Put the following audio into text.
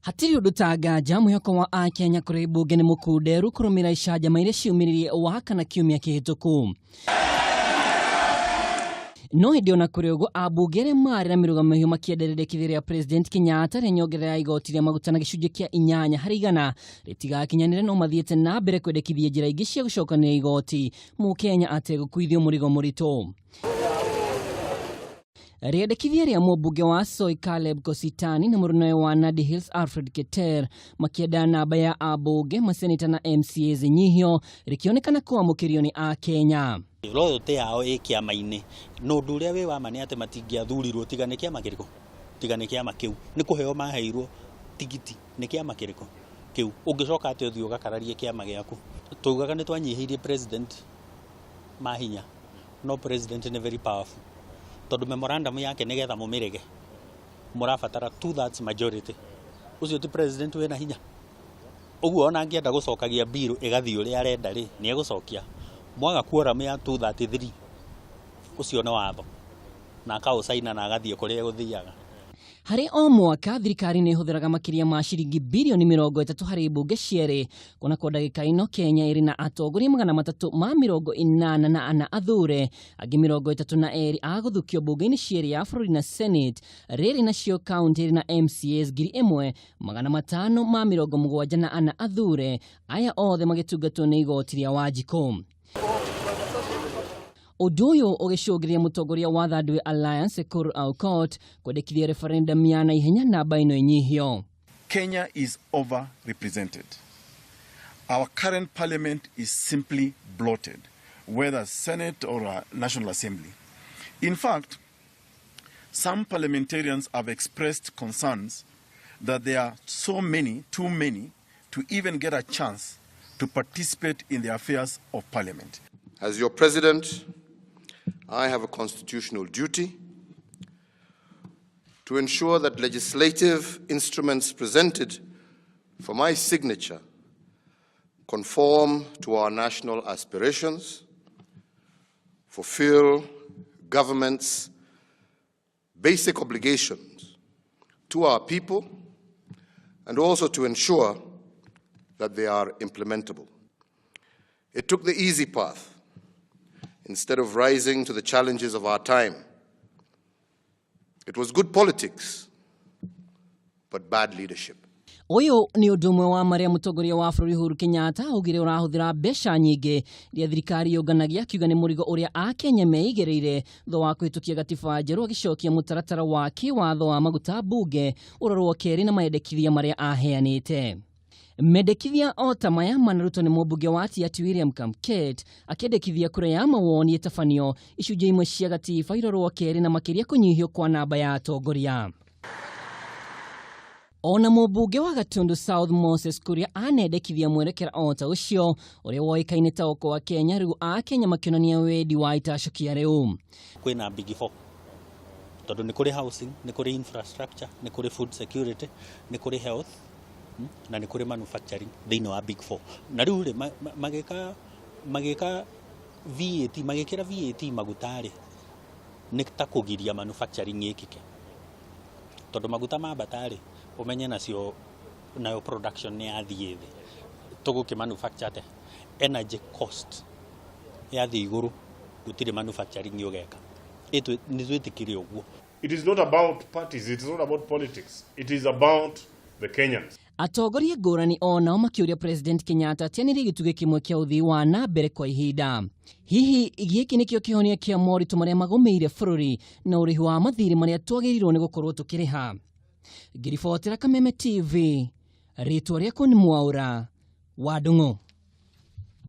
Hatirĩ ũndũ ta nganja mwĩhoko wa Akenya kũrĩ mbunge nĩ mũkunderu kũrũmĩrĩra icanjama iria ciumĩrire Wakana kiumia kĩhĩtũku. No hĩndĩ ona kũrĩ ũguo ambunge arĩa marĩ na mĩrũgamo mĩhiũ makĩendereria kĩthĩra rĩa President Kenyatta rĩa nyongerera ya igoti rĩa maguta na gĩcunjĩ kĩa 8% rĩtigakinyanĩre no mathiĩte na mbere kwendekithia njĩra ingĩ cia gũcokanĩrĩria igoti Mũkenya ategũkuithio mũrigo mũritũ. Rĩendekithia rĩa mũmbunge wa Soy Caleb Kositany na mũrũnawe wa Nandi Hills Alfred Keter makĩenda namba ya ambunge, maseneta na MCAs ĩnyihio rĩkĩonekana kwamũkĩrio nĩ Akenya. Loyalty yao ĩ kĩama-inĩ na ũndũ ũrĩa wĩ wa ma nĩ atĩ matingĩathurirwo tiga nĩ kĩama kĩrĩkũ? Tiga nĩ kĩama kĩu. Nĩ kũheo maheirwo tigiti nĩ kĩama kĩrĩkũ? Kĩu. Ũngĩcoka atĩa ũthiĩ ũgakararie kĩama gĩaku? Twaugaga nĩ twanyihĩirie president mahinya no president nĩ very powerful tondũ memorandum yake nĩgetha mũmĩrege mũrabatara 2/3 majority. Ũcio ti president wĩna hinya? Ũguo ona angĩenda gũcokagia bill ĩgathiĩ ũrĩa arenda rĩ, nĩ egũcokia. Mwaga quorum ya 233 ũcio nĩ watho na akaũcaina na agathiĩ kũrĩa egũthiaga. Harĩ o mwaka thirikari nĩ ĩhũthĩraga makĩria ma ciringi birioni 30 harĩ mbunge cierĩ kuona kwa ndagĩka ĩno Kenya ĩrĩ na atongoria 384 athure angĩ 32 a gũthukio mbunge-inĩ cierĩ ya bũrũri na Senate rĩrĩ nacio kaunti ĩrĩ na MCAs 1574 athure aya othe magĩtungatwo nĩ igoti rĩa Wanjikũ. Ũndũ ũyũ ũgĩcũngĩrĩria mũtongoria wa Third Way Alliance Ekuru Aukot kwendekithia referendum ya naihenya namba ĩno ĩnyihio. Kenya is overrepresented. Our current parliament is simply bloated, whether Senate or a National Assembly. In fact, some parliamentarians have expressed concerns that there are so many, too many, to even get a chance to participate in the affairs of parliament. As your president, I have a constitutional duty to ensure that legislative instruments presented for my signature conform to our national aspirations, fulfill government's basic obligations to our people, and also to ensure that they are implementable. It took the easy path instead of rising to the challenges of our time. It was good politics, but bad leadership. Ũyũ nĩ ũndũ ũmwe wa marĩa mũtongoria wa bũrũri Uhuru Kenyatta augire ũrahũthĩra mbeca nyingĩ iria thirikari yũnganagia, akiuga nĩ mũrigo ũrĩa Akenya meigĩrĩire thutha wa kũhĩtũkia gatiba njerũ, agĩcokia mũtaratara wa kĩwatho wa maguta mbunge ũrorwo kerĩ na mendekithia marĩa aheanĩte. Mendekithia o ta maya manarutwo nĩ mũmbunge wa Tiaty William Kamket akĩendekithia kura ya mawoni ĩtabanio icunjĩ imwe cia gatiba irorwo kerĩ na makĩria kũnyihio kwa namba ya atongoria. Ona mũmbunge wa Gatundu South Moses Kuria anendekithia mwerekera o ta ũcio ũrĩa woĩkaine ta Okoa Kenya, rĩu Akenya makĩonania wendi wa itacũkia rĩu. Kwĩna big four tondũ nĩ kũrĩ housing, nĩ kũrĩ infrastructure, nĩ kũrĩ food security, nĩ kũrĩ health na nĩ kũrĩ manufacturing thĩinĩ wa big four. Na rĩu rĩ magĩka magĩka VAT, magĩkĩra VAT maguta rĩ, nĩ ta kũgiria manufacturing ĩkĩke tondũ maguta mambata rĩ, ũmenye nacio nayo production nĩ yathiĩ thĩ, tũgũkĩ manufacture atĩa? Energy cost yathiĩ igũrũ, gũtirĩ manufacturing ũgeka. Nĩ twĩtĩkĩre ũguo. It is not about parties, it is not about politics, it is about the Kenyans. Atongoria ngũrani o nao makĩũria President Kenyatta atianĩrie gĩtugĩ kĩmwe kĩa ũthii wa na mbere kwa ihinda. Hihi gĩkĩ nĩkĩo kĩhonia kĩa moritũ marĩa magũmĩire bũrũri na ũrĩhi wa mathirĩ marĩa twagĩrĩirwo nĩ gũkorwo tũkĩrĩha? Ngĩribotera Kameme TV, rĩtwa rĩakwa nĩ Mwaũra wa Ndung'u.